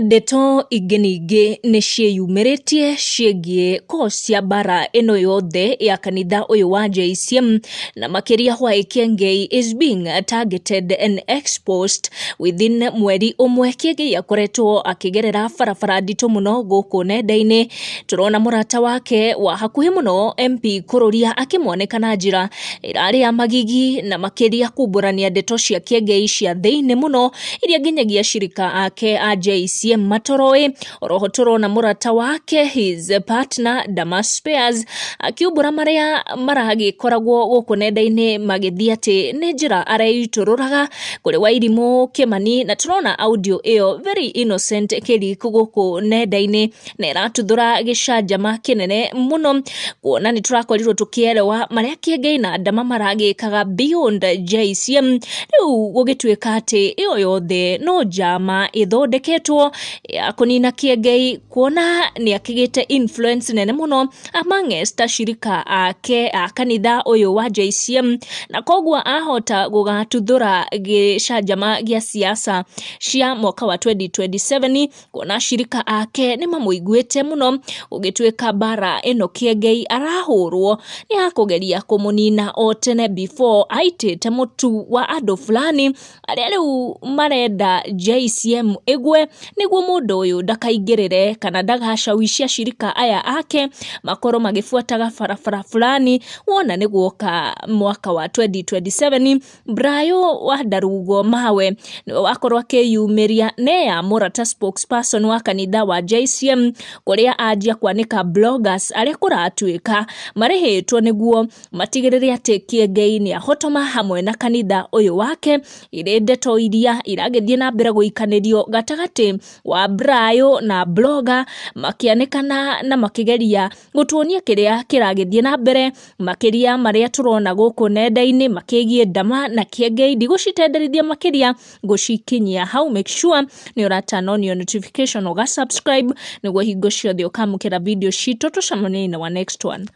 Ndeto ingĩ ningĩ nĩ ciĩyumĩrĩtie ciĩgiĩ cause cia mbara ĩno yothe ya kanitha ũyũ wa JCM, na makĩria why Kiengei is being targeted and exposed within mweri ũmwe. Kiengei akoretwo akĩgerera barabara nditũ mũno gũkũ nenda-inĩ. Tũrona mũrata wake wa hakuhĩ mũno MP Kũrũria akĩmwanĩka na njĩra ĩrarĩ ya magigi, na makĩria kumbũrania ndeto cia Kiengei cia thĩinĩ mũno iria nginyagia ashirika ake a JCM matoroĩ. Oroho tũrona mũrata wake, his partner Damas Spears, akiumbũra marĩa maragĩkoragwo gũkũ nenda-inĩ magĩthiĩ atĩ nĩ njĩra areitũrũraga kũrĩ Wairimũ Kĩmani, na tũrona audio ĩyo very innocent ĩkĩleak gũkũ nenda-inĩ na ĩratuthũra gĩcanjama kĩnene mũno, kuona nĩ tũrakorirwo tũkĩerewa marĩa Kiengei na Ndama maragĩkaga beyond JCM. Rĩu gũgĩtuĩka atĩ ĩyo yothe no njama ĩthondeketwo ya kũnina Kiengei, kuona nĩ akĩgĩte influence nene mũno amongst ashirika ake a kanitha ũyũ wa JCM, na koguo ahota gũgatuthũra gĩcanjama gĩa siasa cia mwaka wa 2027, kuona ashirika ake nĩ mamũiguĩte mũno. Gũgĩtuĩka mbara ĩno Kiengei arahũrwo nĩ ya kũgeria kũmũnina o tene before aitĩte mũtu wa andũ fulani arĩa rĩu marenda JCM ĩgwe, nĩguo mũndũ ũyũ ndakaingĩrĩre kana ndagacawici ashirika aya ake makorwo magĩbuataga barabara fulani, wona nĩ guoka mwaka wa 2027. Brayo wa Ndarugo Mawe nĩwe wakorwo akĩyumĩria neyamũra ta spokesperson wa kanitha wa JCM, kũrĩa anjia kwanĩka bloggers arĩa kũratuĩka marĩhĩtwo nĩguo matigĩrĩre atĩ Kiengei nĩ ahotoma hamwe na kanitha ũyũ wake, irĩ ndeto iria iragĩthiĩ na mbere gũikanĩrio gatagatĩ wa Brayo na blogger, makĩanĩkana na makĩgeria gũtuonia kĩrĩa kĩragĩthiĩ na mbere, makĩria marĩa tũrona gũkũ nenda-inĩ makĩgiĩ Ndama na Kiengei. Ndigũcitenderithia makĩria, ngũcikinyia hau. Make sure nĩ ũra turn on your notification, ũga subscribe nĩguo hingo ciothe ũkamũkĩra video citũ. Tũcemanie in our next one.